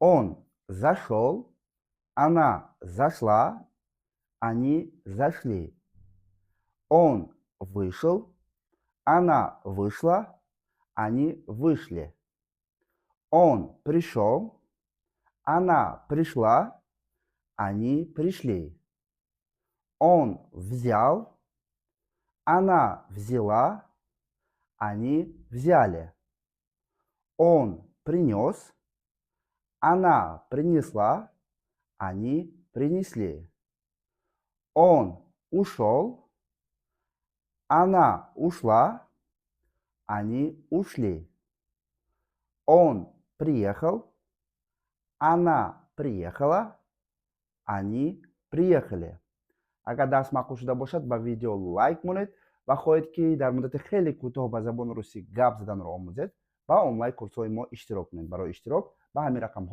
Он зашел, она зашла, они зашли. Он вышел, она вышла, они вышли. Он пришел, она пришла, они пришли. Он взял, она взяла, они взяли. Он принес, она принесла, они принесли. Он ушел, она ушла, они ушли. Он приехал, она приехала, они приехали. Агар дарс маъқул шуда бошад, ба видео лайк монед ва хоҳед, ки дар муддати хеле кӯтоҳ ба забони русӣ гап заданро омӯзед, ба онлайн курсҳои мо иштирок кунед. Барои иштирок ба ҳамин рақамҳо.